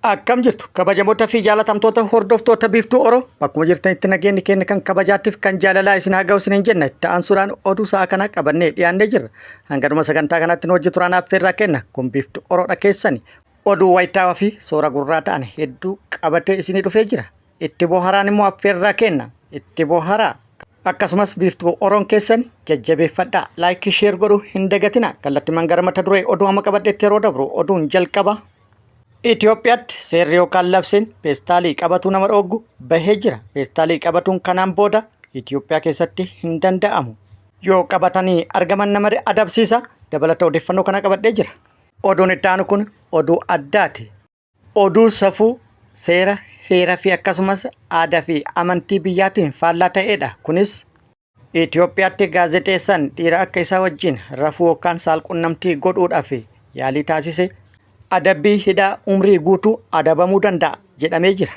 Akkam jirtu kabajamoota fi jaalatamtoota hordoftoota Biiftuu Oro, bakkuma jirtanitti nageenyi keenya kan kabajaattiif kan jaalalaa isin haa ga'u isiniin jenna. Itti aansuudhaan oduu sa'a kanaa qabannee dhiyaannee jirra. Hanganuma sagantaa kanatti nu hojii turaan affeerraa kenna. Kun Biiftuu Oroodha keessani. Oduu wayitaawaa fi soora gurraa ta'an hedduu qabatee isinii dhufee jira. Itti boharaan immoo affeerraa kenna. Itti boharaa. Akkasumas Biiftuu Oroon keessan jajjabeeffadhaa. Like, share godhuu hin dagatina. Kallattimaan gara mata duree oduu amma qabadheetti yeroo dabru, oduun jalqaba. Itoophiyaatti seerri yookaan labsiin peestaalii qabatuu nama dhooggu bahee jira. Peestaalii qabatuun kanaan booda Itoophiyaa keessatti hin danda'amu. Yoo qabatanii argaman nama adabsiisa. Dabalata odeeffannoo kana qabadhee jira. Oduun itti aanu kun oduu addaati. Oduu safuu, seera, heera fi akkasumas aadaa fi amantii biyyaatiin faallaa ta'edha. Kunis Itoophiyaatti gaazexeessaan dhiira akka isaa wajjin rafuu yookaan saalqunnamtii godhuudhaaf yaalii taasise adabbii hidhaa umrii guutuu adabamuu danda'a jedhamee jira.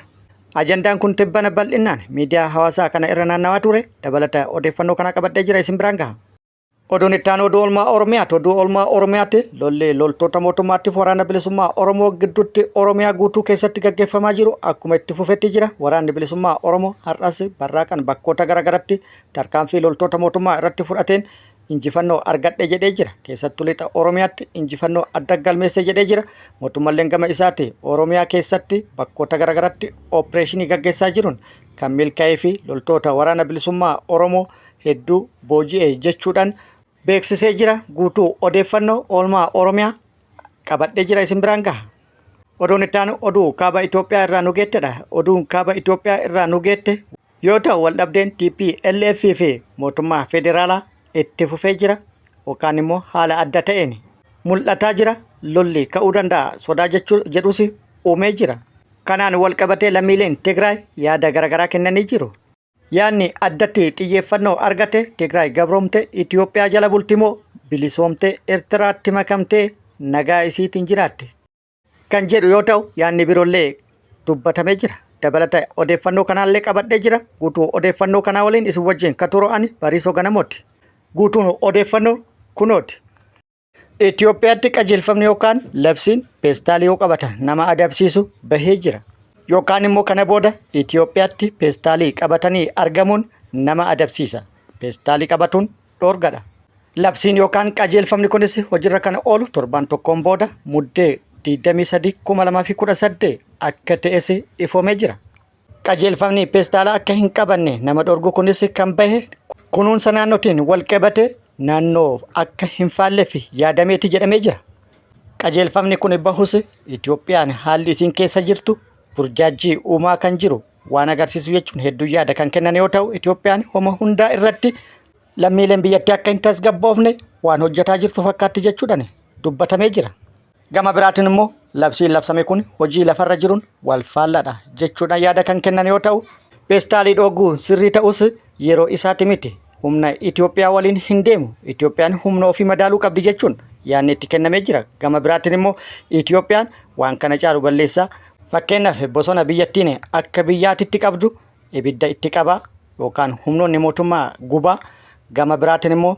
Ajandaan kun tibbana bal'inaan miidiyaa hawaasaa kana irra naannawaa ture. Dabalata odeeffannoo kana qabadhee jira, isin biraan gaha. Oduun itti aanu oduu oolmaa Oromiyaati. Oduu oolmaa Oromiyaatti lolli loltoota mootummaatiif Waraana Bilisummaa Oromoo gidduutti Oromiyaa guutuu keessatti gaggeeffamaa jiru akkuma itti fufetti jira. Waraanni Bilisummaa Oromoo har'as barraaqan bakkoota garaagaratti tarkaanfii loltoota mootummaa irratti fudhateen injifannoo argadhe jedhee jira. Keessattuu lixa Oromiyaatti injifannoo adda galmeesse jedhee jira. Mootummalleen gama isaati Oromiyaa keessatti bakkoota garaagaratti opereeshinii gaggeessaa jiruun kan milkaa'ee fi loltoota Waraana Bilisummaa Oromoo hedduu booji'e jechuudhaan beeksisee jira. Guutuu odeeffannoo oolmaa Oromiyaa qabadhee jira, isin biraan gaha. Oduun itti aanu oduu kaaba Itoophiyaa irraa nu geettedha. Oduun kaaba Itoophiyaa irraa nu geette yoo ta'u, waldhabdeen TPLF fi mootummaa federaalaa itti fufee jira yookaan immoo haala adda ta'een mul'ataa jira. Lolli ka'uu danda'a sodaa jechuu jedhus uumee jira. Kanaan wal qabatee lammiileen Tigraay yaada garaagaraa kennanii jiru. Yaadni addatti xiyyeeffannoo argate Tigraay gabroomte Itoophiyaa jala bulti moo bilisoomte Eertiraatti makamtee nagaa isiitiin jiraatti kan jedhu yoo ta'u, yaadni biroollee dubbatamee jira. Dabalata odeeffannoo kanaallee qabadhee jira. Guutuu odeeffannoo kanaa waliin isin wajjin ka turu ani Bariisoo Ganamooti. Guutuun odeeffannoo kunooti. Itoophiyaatti qajeelfamni yookaan labsiin peestaalii yoo qabatan nama adabsiisu bahee jira. Yookaan immoo kana booda Itoophiyaatti peestaalii qabatanii argamuun nama adabsiisa. Peestaalii qabatuun dhoorgadha. Labsiin yookaan qajeelfamni kunis hojiirra kan oolu torbaan tokkoon booda Muddee 23 2018 akka ta'es ifoomee jira. Qajeelfamni peestaala akka hin qabanne nama dhorgu kunis kan bahe kunuunsa naannootiin wal qabate naannoo akka hin faalleef yaadameeti jedhamee jira. Qajeelfamni kun bahus Itoophiyaan haalli isiin keessa jirtu burjaajjii uumaa kan jiru waan agarsiisu jechuun hedduu yaada kan kennan yoo ta'u, Itoophiyaan homa hundaa irratti lammiileen biyyattii akka hin tasgabboofne waan hojjetaa jirtu fakkaatti jechuudhaan dubbatamee jira. Gama biraatiin immoo labsiin labsame kun hojii lafarra jiruun wal faalladha jechuudhaan yaada kan kennan yoo ta'u, peestaalii dhooguu sirrii ta'us yeroo isaati miti. Humna Itoophiyaa waliin hin deemu. Itoophiyaan humna ofii madaaluu qabdi jechuun yaadni itti kennamee jira. Gama biraatiin immoo Itoophiyaan waan kana caalu balleessaa, fakkeenyaaf bosona biyyattiin akka biyyaatitti qabdu ibidda itti qabaa yookaan humnoonni mootummaa gubaa, gama biraatiin immoo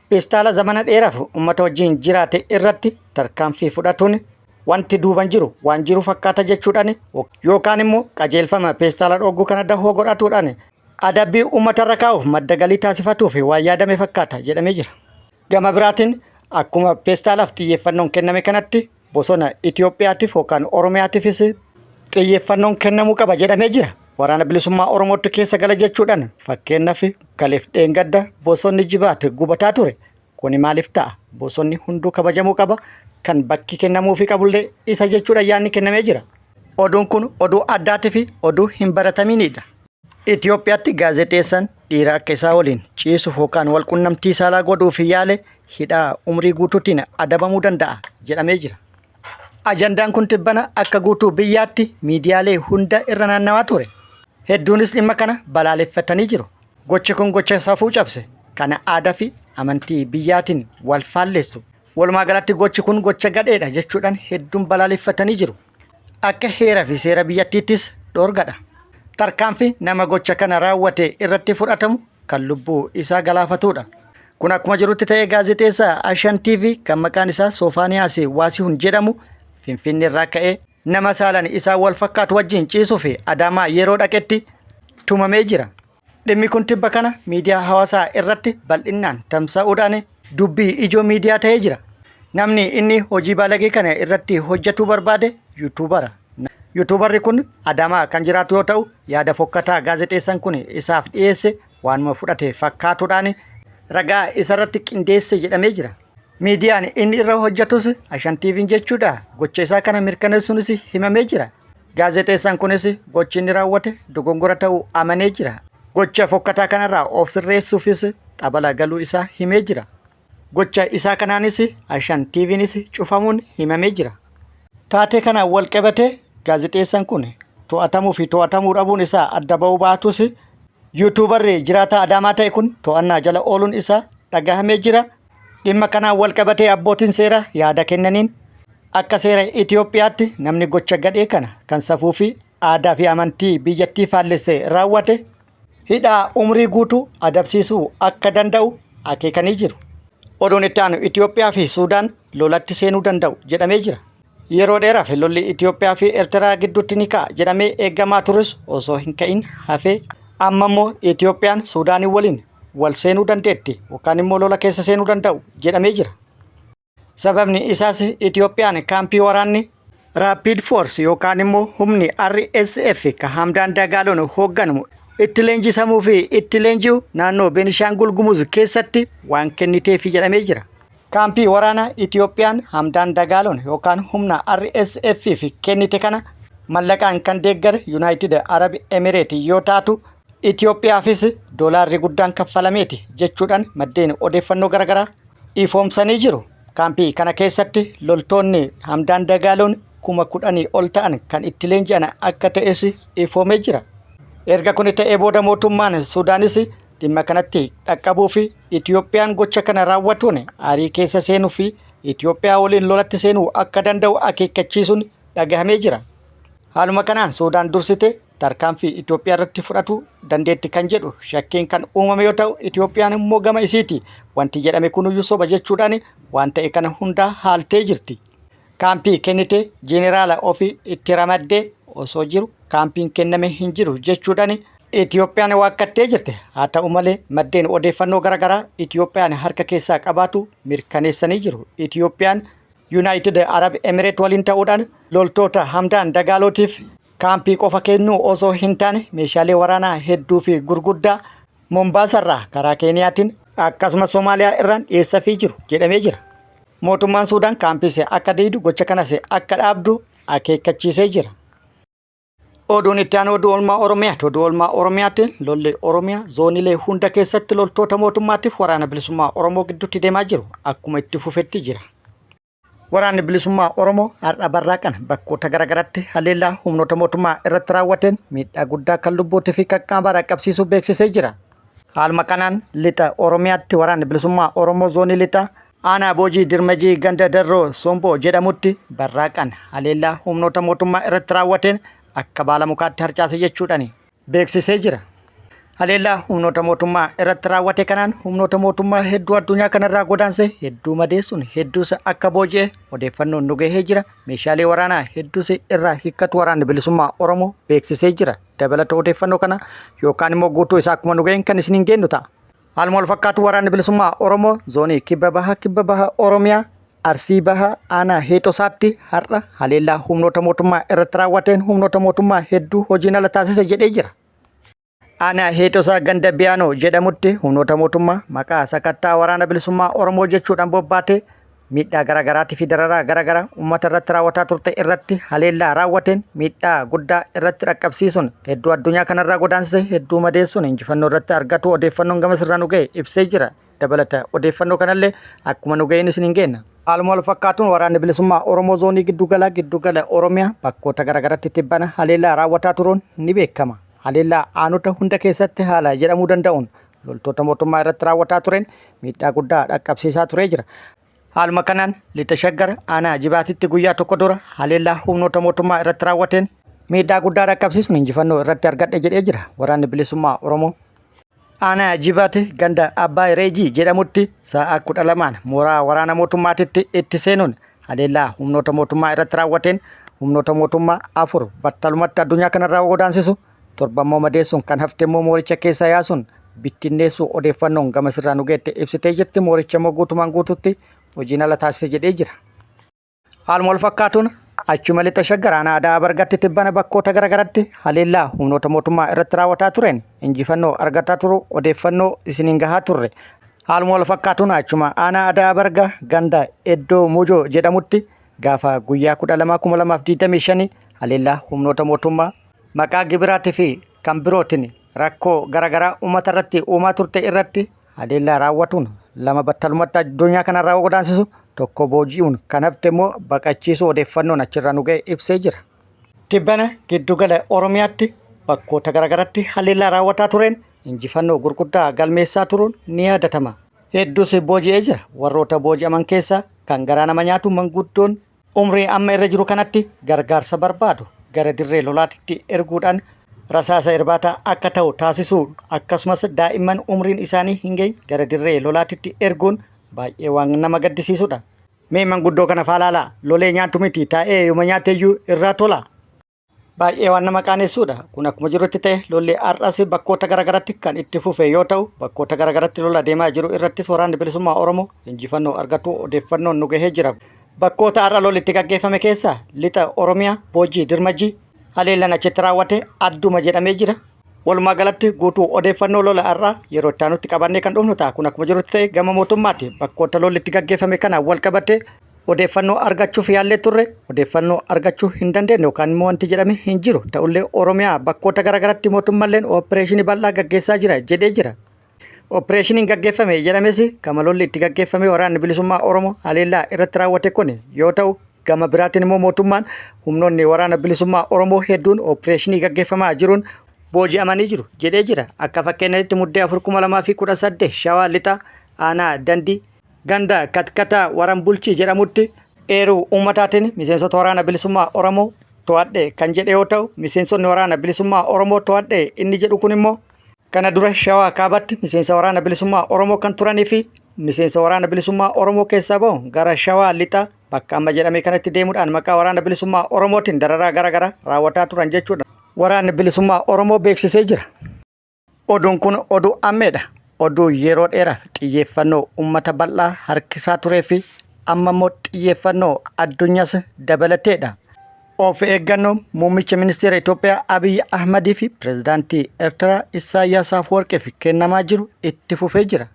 peestaala zamana dheeraaf uummata wajjin jiraate irratti tarkaanfii fudhatuun wanti duuban jiru waan jiru fakkaata jechuudhaan, yookaan immoo qajeelfama peestaala dhooguu kana dahoo godhatuudhaan adabbii uummatarra kaa'uuf madda galii taasifatuuf waan yaadame fakkaata jedhamee jira. Gama biraatiin akkuma peestaalaaf xiyyeeffannoon kenname kanatti bosona Itoophiyaatiif yookaan Oromiyaatiifis xiyyeeffannoon kennamuu qaba jedhamee jira. Waraana Bilisummaa Oromootti keessa gala jechuudhaan fakkeenyaaf kaleef dheengadda bosonni Jibaat gubataa ture. Kuni maaliif ta'a? Bosonni hunduu kabajamuu qaba. Kan bakki kennamuufii qabullee isa jechuudhaan yaadni kennamee jira. Oduun kun oduu addaatii fi oduu hin baratamiinidha. Itoophiyaatti gaazexeessaan dhiira akka isaa waliin ciisuuf yookaan wal qunnamtii saalaa godhuuf yaale hidhaa umrii guutuutiin adabamuu danda'a jedhamee jira. Ajandaan kun tibbana akka guutuu biyyaatti miidiyaalee hunda irra naannawaa ture. Hedduunis dhimma kana balaaleffatanii jiru. Gochi kun gocha safuu cabse kana aadaa fi amantii biyyaatiin wal faallessu. Walumaa galatti gochi kun gocha gadheedha jechuudhaan hedduun balaaleffatanii jiru. Akka heera fi seera biyyattiittis dhoorgadha. Tarkaanfi nama gocha kana raawwate irratti fudhatamu kan lubbuu isaa galaafatudha. Kun akkuma jirutti ta'ee, gaazexeessaa Ashan TV kan maqaan isaa Soofaaniyaas Waasihun jedhamu Finfinnee irraa ka'ee nama saalan isaan wal fakkaatu wajjin ciisuuf Adaamaa yeroo dhaqetti tumamee jira. Dhimmi kun tibba kana miidiyaa hawaasaa irratti bal'innaan tamsa'uudhaan dubbii ijoo miidiyaa ta'ee jira. Namni inni hojii baalagee kana irratti hojjetuu barbaade yuutuubara. Yuutuubarri kun Adaamaa kan jiraatu yoo ta'u, yaada fokkataa gaazexeessaan kun isaaf dhiyeesse waanuma fudhate fakkaatuudhaan ragaa isarratti qindeesse jedhamee jira. Miidiyaan inni irra hojjetus Ashan TV'n jechuudha. Gocha isaa kana mirkaneessuunis himamee jira. Gaazexeessaan kunis gochi inni raawwate dogongora ta'uu amanee jira. Gocha fokkataa kanarraa of sirreessuufis xabala galuu isaa himee jira. Gocha isaa kanaanis Ashan TV'nis cufamuun himamee jira. Taatee kanaan wal qabatee gaazexeessaan kun to'atamuu fi to'atamuu dhabuun isaa adda ba'uu baatus yuutuubarri jiraataa Adaamaa ta'e kun to'annaa jala ooluun isaa dhagahamee jira. Dhimma kanaan wal qabatee abbootiin seeraa yaada kennaniin akka seera Itoophiyaatti namni gocha gadhee kana kan safuu fi aadaa fi amantii biyyattii faallesse raawwate hidhaa umrii guutuu adabsiisuu akka danda'u akeekanii jiru. Oduun itti aanu Itoophiyaa fi Suudaan lolatti seenuu danda'u jedhamee jira. Yeroo dheeraaf lolli Itoophiyaa fi Eertiraa gidduutti ni ka'a jedhamee eegamaa turus osoo hin ka'in hafee amma immoo Itoophiyaan Suudaanii waliin wal seenuu dandeetti yookaan immoo lola keessa seenuu danda'u jedhamee jira. Sababni isaas Itoophiyaan kaampii waraanni Rapid Force yookaan immoo humni RSF kan Hamdaan Dagaaloon hoogganamu itti leenjisamuu fi itti leenji'u naannoo Beenishaangul Gumuz keessatti waan kenniteefi jedhamee jira. Kaampii waraanaa Itoophiyaan Hamdaan Dagaaloon yookaan humna RSF fi kennite kana mallaqaan kan deeggare Yuunaayitid Arab Emireet yoo taatu Itoophiyaafis doolaarri guddaan kaffalameeti jechuudhaan maddeen odeeffannoo garaagaraa ifoomsanii jiru. Kaampii kana keessatti loltoonni Hamdaan Dagaaloon 10,000 ol ta'an kan itti leenji'an akka ta'es ifoomee jira. Erga kun ta'ee booda mootummaan Suudaanis dhimma kanatti dhaqqabuu fi Itoophiyaan gocha kana raawwatuun aarii keessa seenuu fi Itoophiyaa waliin lolatti seenuu akka danda'u akeekkachiisuun dhagahamee jira. Haaluma kanaan Suudaan dursite tarkaanfii Itoophiyaa irratti fudhatu dandeetti kan jedhu shakkiin kan uumame yoo ta'u Itoophiyaan immoo gama isiiti wanti jedhame kunuyyuu soba jechuudhaan waan ta'e kana hundaa haaltee jirti. Kaampii kennite jeeneraala ofii itti ramaddee osoo jiru kaampiin kenname hin jiru jechuudhaan Itoophiyaan waakkattee jirti. Haa ta'u malee maddeen odeeffannoo garaagaraa Itoophiyaan harka keessaa qabaatu mirkaneessanii jiru. Itoophiyaan Yuunaayitid Arab Emireet waliin ta'uudhaan loltoota Hamdaan Dagaalootiif kaampii qofa kennuu osoo hin taane meeshaalee waraanaa hedduu fi gurguddaa Mombaasarraa karaa Keeniyaatiin akkasumas Somaaliyaa irraan dhiyeessafii jiru jedhamee jira. Mootummaan Suudaan kaampiis akka diidu gocha kanas akka dhaabdu akeekkachiisee jira. Oduun itti aanu oduu oolmaa Oromiyaati. Oduu oolmaa Oromiyaatti lolli Oromiyaa zoonilee hunda keessatti loltoota mootummaatiif waraana bilisummaa Oromoo gidduutti deemaa jiru akkuma itti fufetti jira. Waraanni bilisummaa Oromoo har'a barraaqan bakkoota garaagaraatti haleellaa humnoota mootummaa irratti raawwateen miidhaa guddaa kan lubbuutii fi qaqqaabaa dhaqqabsiisuu beeksisee jira. Haaluma kanaan lixa Oromiyaatti waraanni bilisummaa Oromoo zoonii lixa aanaa Boojii Dirmajii ganda Darroo Somboo jedhamutti barraaqan haleellaa humnoota mootummaa irratti raawwateen akka baala mukaatti harcaase jechuudhaan beeksisee jira. Haleellaa humnoota mootummaa irratti raawwate kanaan humnoota mootummaa hedduu addunyaa kanarraa godaanse hedduu madeessuun hedduus akka booji'e odeeffannoon nu gahee jira. Meeshaalee waraanaa hedduus irraa hiikkatu waraanni bilisummaa Oromoo beeksisee jira. Dabalata odeeffannoo kana yookaan immoo guutuu isaa akkuma nu gaheen kan isiniin geennu ta'a. Haaluma wal fakkaatu waraanni bilisummaa Oromoo zoonii kibba baha kibba baha Oromiyaa Arsii baha aanaa Heexosaatti har'a haleellaa humnoota mootummaa irratti raawwateen humnoota mootummaa hedduu hojiin ala taasise jedhee jira. Aanaa Heexosaa ganda Biyaanoo jedhamutti humnoota mootummaa maqaa sakattaa waraana bilisummaa Oromoo jechuudhaan bobbaatee miidhaa garaagaraatii fi dararaa garaagaraa uummata irratti raawwataa turte irratti haleellaa raawwateen miidhaa guddaa irratti dhaqqabsiisuun hedduu addunyaa kanarraa godaansise hedduu madeessuun injifannoo irratti argatu odeeffannoon gama sirraa nu ga'e ibsee jira. Dabalata odeeffannoo kanallee akkuma nu ga'een isin hin geenna. Haaluma wal fakkaatuun waraanni bilisummaa Oromoo zoonii giddugala giddugala Oromiyaa bakkoota garaagaratti tibbana haleellaa raawwataa turuun ni beekama. Haleellaa aanota hunda keessatti haala jedhamuu danda'uun loltoota mootummaa irratti raawwataa tureen miidhaa guddaa dhaqqabsiisaa turee jira. Haaluma kanaan lixa shaggar aanaa Jibaatitti guyyaa tokko dura haleellaa humnoota mootummaa irratti raawwateen miidhaa guddaa dhaqqabsiisuun injifannoo irratti argadhe jedhee jira waraanni bilisummaa Oromoo. Aanaa Jibaati ganda Abbaa Reejii jedhamutti sa'a 12 mooraa waraana mootummaatitti itti seenuun haleellaa humnoota mootummaa irratti raawwateen humnoota mootummaa 4 battalumatti addunyaa kanarraa godaansisu, 7 immoo madeessuun kan hafte immoo mooricha keessaa yaasuun bittinneessuu odeeffannoon gamasirraa nu geette ibsitee jirti. Mooricha immoo guutumaan guututti hojiin ala taasise jedhee jira. Haaluma wal fakkaatuun achuma lixa Shaggar aanaa Ada'aa Bargatti tibbana bakkoota garaagaratti haleellaa humnoota mootummaa irratti raawwataa tureen injifannoo argataa turu odeeffannoo isiniin gahaa turre. Haaluma wal fakkaatuun achuma aanaa Ada'aa Barga ganda Eddoo Mujoo jedhamutti gaafa guyyaa 12,2025 haleellaa humnoota mootummaa maqaa gibiraatii fi kan birootiin rakkoo garaagaraa uummata irratti uumaa turte irratti haleellaa raawwatuun 2 battalumatti addunyaa kanarraa godaansisu, 1 booji'uun kan hafte immoo baqachiisuu odeeffannoon achirraa nu ga'e ibsee jira. Tibbana giddugala Oromiyaatti bakkoota garaagaratti haleellaa raawwataa tureen injifannoo gurguddaa galmeessaa turuun ni yaadatama. Hedduus booji'ee jira. Warroota booji'aman keessaa kan garaa nama nyaatu manguddoon umrii amma irra jiru kanatti gargaarsa barbaadu gara dirree lolaatitti erguudhaan rasaasa irbaataa akka ta'u taasisuu akkasumas daa'imman umriin isaanii hin geenye gara dirree lolaatitti erguun baay'ee waan nama gaddisiisudha. Mee manguddoo kana faa laalaa, lolee nyaatu miti taa'ee yooma nyaateyyuu irraa tola. Baay'ee waan nama qaanessuudha. Kun akkuma jirutti ta'e lolli har'as bakkoota garaagaratti kan itti fufe yoo ta'u bakkoota garaagaratti lola deemaa jiru irrattis waraanni bilisummaa Oromoo injifannoo argatu odeeffannoon nu gahee jira. Bakkoota har'a lolli itti gaggeeffame keessaa lixa Oromiyaa Boojii Dirmajjii haleellaan achitti raawwate adduma jedhamee jira. Walumaa galatti guutuu odeeffannoo lola har'aa yeroo itti aanutti qabannee kan dhufnu ta'a. Kun akkuma jirutti ta'e gama mootummaatti bakkoota lolli itti gaggeeffame kanaan wal qabatee odeeffannoo argachuuf yaallee turre odeeffannoo argachuu hin dandeenye yookaan immoo wanti jedhame hin jiru. Ta'ullee Oromiyaa bakkoota garaagaratti mootummaalleen opereeshinii bal'aa gaggeessaa jira jedhee jira. Opereeshiniin gaggeeffame jedhames gama lolli itti gaggeeffame waraanni bilisummaa Oromoo haleellaa irratti raawwate kun yoo ta'u gama biraatiin immoo mootummaan humnoonni waraana bilisummaa Oromoo hedduun opereeshinii gaggeeffamaa jiruun booji'amanii jiru jedhee jira. Akka fakkeenyaatti Muddee 4,2018 Shawaa Lixaa aanaa Dandii ganda Katkataa Waran Bulchii jedhamutti eeruu uummataatiin miseensota waraana bilisummaa Oromoo to'adhe kan jedhe yoo ta'u miseensonni waraana bilisummaa Oromoo to'adhe inni jedhu kun immoo kana dura Shawaa Kaabatti miseensa waraana bilisummaa Oromoo kan turanii fi miseensa waraana bilisummaa Oromoo keessaa bahu gara Shawaa Lixaa bakka amma jedhame kanatti deemuudhaan maqaa waraana bilisummaa Oromootiin dararaa gara garaa raawwataa turan jechuudha. Waraanni bilisummaa Oromoo beeksisee jira. Oduun kun oduu ammeedha. Oduu yeroo dheeraaf xiyyeeffannoo uummata bal'aa harkisaa turee fi amma immoo xiyyeeffannoo addunyaas dabalateedha. Of eeggannoon muummicha ministeera Itoophiyaa Abiy Ahmadii fi pirezidaantii Eertiraa Isaayyaas Afwerqiif kennamaa jiru itti fufee jira.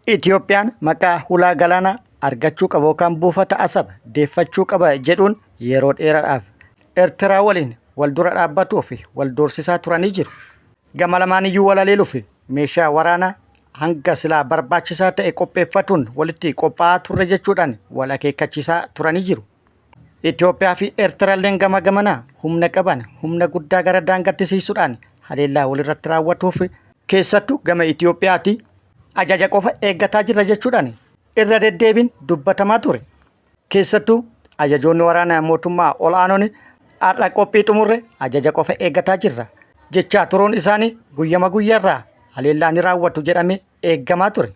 Itoophiyaan maqaa hulaa galaanaa argachuu qaba yookaan buufata Asab deeffachuu qaba jedhuun yeroo dheeraadhaaf Eertiraa waliin wal dura dhaabbatuu fi wal doorsisaa turanii jiru. Gama lamaaniyyuu wal haleeluu fi meeshaa waraanaa hanga silaa barbaachisaa ta'e qopheeffatuun walitti qophaa'aa turre jechuudhaan wal akeekkachiisaa turanii jiru. Itoophiyaa fi Eertiraalleen gama gamanaa humna qaban humna guddaa gara daangaatti siisuudhaan haleellaa walirratti raawwatuuf keessattuu gama Itoophiyaati ajaja qofa eeggataa jirra jechuudhaan irra deddeebiin dubbatamaa ture. Keessattuu ajajoonni waraana mootummaa ol'aanoon har'a qophii xumurre ajaja qofa eeggataa jirra jechaa turuun isaanii guyyama guyyaarraa haleellaa ni raawwatu jedhamee eeggamaa ture.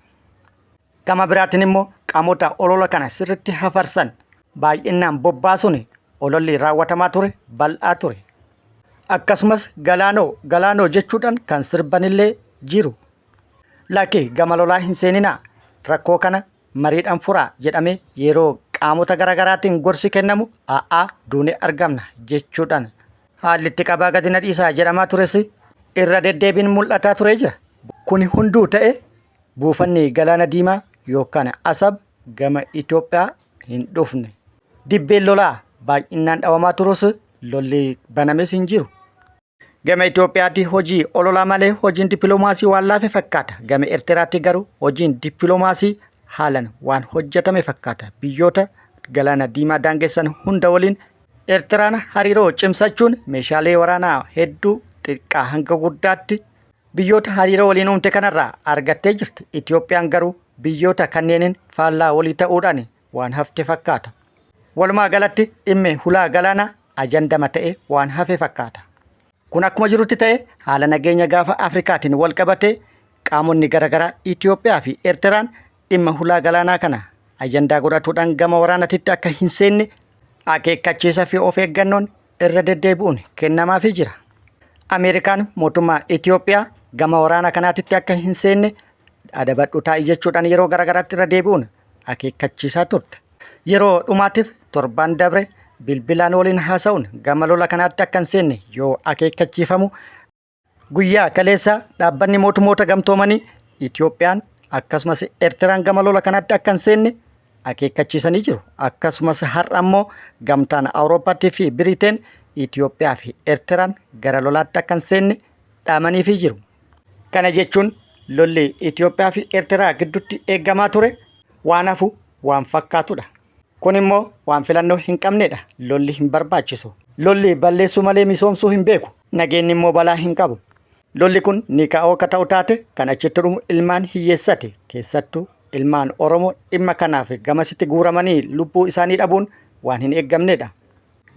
Gama biraatiin immoo qaamota olola kana sirriitti hafarsan baay'inaan bobbaasuun ololli raawwatamaa ture bal'aa ture. Akkasumas galaanoo galaanoo jechuudhaan kan sirbanillee jiru. Lakki gama lolaa hin seeninaa rakkoo kana mariidhaan furaa jedhamee yeroo qaamota garaagaraatiin gorsi kennamu a'aa duunee argamna jechuudhaan haalli itti qabaa gadi na dhiisaa jedhamaa tures irra deddeebiin mul'ataa turee jira. Kuni hunduu ta'e Buufanni Galaana Diimaa yookaan Asab gama Itoophiyaa hin dhufne. Dibbeen lolaa baay'inaan dhawamaa turus lolli banames hin jiru. Gama Itoophiyaatti hojii ololaa malee hojiin dippiloomaasii waan laafe fakkaata. Gama Eertiraatti garuu hojiin dippiloomaasii haalan waan hojjetame fakkaata. Biyyoota Galaana Diimaa daangessan hunda waliin Eertiraan hariiroo cimsachuun meeshaalee waraanaa hedduu xiqqaa hanga guddaatti biyyoota hariiroo waliin uumte kanarraa argattee jirti. Itoophiyaan garuu biyyoota kanneeniin faallaa walii ta'uudhaan waan hafte fakkaata. Walumaa galatti dhimmi hulaa galaanaa ajandama ta'e waan hafe fakkaata. Kun akkuma jirutti ta'e haala nageenya gaafa Afrikaatiin wal qabatee qaamonni garaagaraa Itoophiyaa fi Eertiraan dhimma hulaa galaanaa kana ajandaa godhatuudhaan gama waraanatitti akka hin seenne Akeekkachiisa fi of eeggannoon irra deddeebi'uun kennamaafii jira. Ameerikaan mootummaa Itoophiyaa gama waraana kanaatitti akka hin seenne adabadhu taa'i jechuudhaan yeroo garaagaraatti irra deebi'uun akeekkachiisaa turte. Yeroo dhumaatiif torban dabre bilbilaan waliin haasa'uun gama lola kanaatti akka hin seenne yoo akeekkachiifamu guyyaa kaleessaa dhaabbanni mootummoota gamtoomanii Itoophiyaan akkasumas Eertiraan gama lola kanaatti akka hin seenne akeekkachiisanii jiru. Akkasumas har'a immoo gamtaan Awurooppaatii fi Biriteen Itoophiyaa fi Eertiraan gara lolaatti akka hin seenne dhaamaniifii jiru. Kana jechuun lolli Itoophiyaa fi Eertiraa gidduutti eegamaa ture waan hafu waan fakkaatudha. Kun immoo waan filannoo hin qabnedha. Lolli hin barbaachisu. Lolli balleessuu malee misoomsuu hin beeku. Nageenyi immoo balaa hin qabu. Lolli kun ni ka'oo akka ta'u taate kan achitti dhumu ilmaan hiyyeessati. Keessattuu ilmaan Oromoo dhimma kanaaf gamasitti guuramanii lubbuu isaanii dhabuun waan hin eeggamnedha.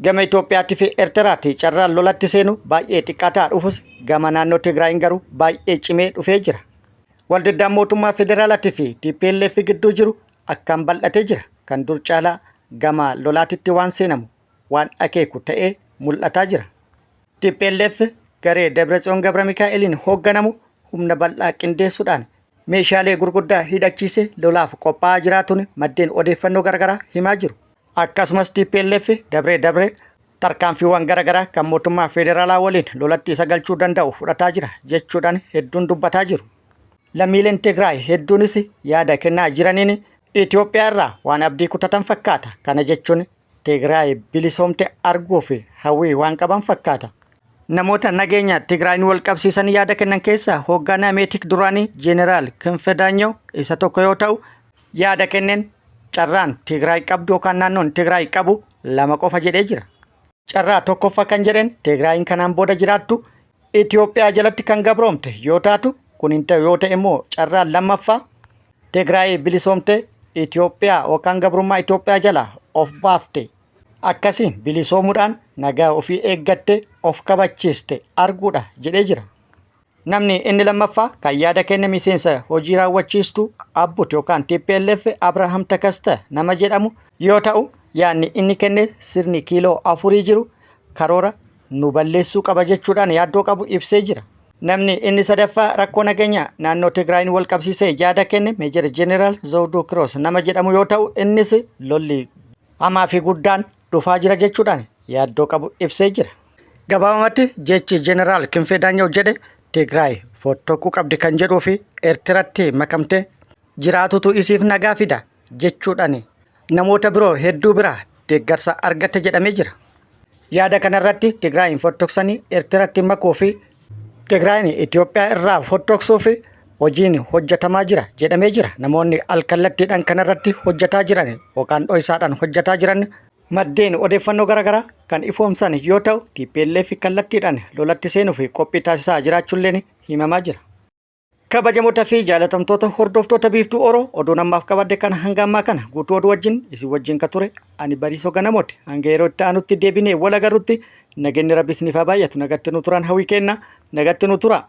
Gama Itoophiyaatti fi Eertiraatti carraan lolatti seenu baay'ee xiqqaataa dhufus gama naannoo Tigraayin garuu baay'ee cimee dhufee jira. Waldiddaan mootummaa federaalaatii fi TPLF gidduu jiru akkaan bal'atee jira. Kan dur caalaa gama lolaatitti waan seenamu waan akeeku ta'ee mul'ataa jira. TPLF garee Dabratsiyoon Gabramikaa'eliin hoogganamu humna bal'aa qindeessuudhaan meeshaalee gurguddaa hidhachiisee lolaaf qophaa'aa jiraatuun maddeen odeeffannoo garaagaraa himaa jiru. Akkasumas TPLF dabree dabree tarkaanfiiwwan garaagaraa kan mootummaa federaalaa waliin lolatti isa galchuu danda'u fudhataa jira jechuudhaan hedduun dubbataa jiru. Lammiileen Tigraay hedduunis yaada kennaa jiraniin Itoophiyaa irraa waan abdii kutatan fakkaata. Kana jechuun Tigraay bilisoomte arguuf hawwii waan qaban fakkaata. Namoota nageenya Tigraayin wal qabsiisan yaada kennan keessaa hoogganaa Meetik duraanii Jeeneraal Kinfe Daanyaw isa tokko yoo ta'u, yaada kenneen carraan Tigraay qabdu yookaan naannoon Tigraay qabu lama qofa jedhee jira. Carraa tokkoffaa kan jedheen Tigraayin kanaan booda jiraattu Itoophiyaa jalatti kan gabroomte yoo taatu, kun hin ta'u yoo ta'e immoo carraan lammaffaa Tigraay bilisoomte Itoophiyaa yookaan gabrummaa Itoophiyaa jalaa of baafte akkasiin bilisoomuudhaan nagaa ofii eeggatte of kabachiiste arguudha jedhee jira. Namni inni lammaffaa kan yaada kenne miseensa hojii raawwachiistuu Abbut yookaan TPLF Abrahaam Takasta nama jedhamu yoo ta'u, yaadni inni kenne sirni kiiloo afurii jiru karoora nu balleessuu qaba jechuudhaan yaaddoo qabu ibsee jira. Namni inni sadaffaa rakkoo nageenya naannoo Tigraayin wal qabsiisee yaada kenne Meejar Jeneraal Zawuduu Kiroos nama jedhamu yoo ta'u, innis lolli hamaa fi guddaan dhufaa jira jechuudhaan yaaddoo qabu ibsee jira. Gabaabumatti jechi Jeneraal Kinfee Daanyaw jedhe Tigraay fottoquu qabdi kan jedhuu fi Eertiratti makamtee jiraatutu isiif nagaa fida jechuudhaan namoota biroo hedduu biraa deeggarsa argatte jedhamee jira. Yaada kanarratti Tigraayin fottoqsanii Eertiratti makuu fi Tigraayin Itoophiyaa irraa fottoqsuuf hojiin hojjetamaa jira jedhamee jira. Namoonni alkallattiidhaan kanarratti hojjetaa jiran yookaan dhoysaadhaan hojjetaa jiran maddeen odeeffannoo garaagaraa kan ifoomsan yoo ta'u, TPLF kallattiidhaan lolatti seenuuf qophii taasisaa jiraachuulleen himamaa jira. Kabajamoota fi jaalatamtoota hordoftoota Biiftuu Oro, oduun ammaaf qabadde kan hanga ammaa kana guutuu oduu wajjin isin wajjin ka ture ani Bariisoo Ganamooti. Hanga yeroo itti aanutti deebinee wal agarrutti nageenyi Rabbi isiniif haa baay'atu. Nagatti nu turaan hawwii kenna. Nagatti nu tura.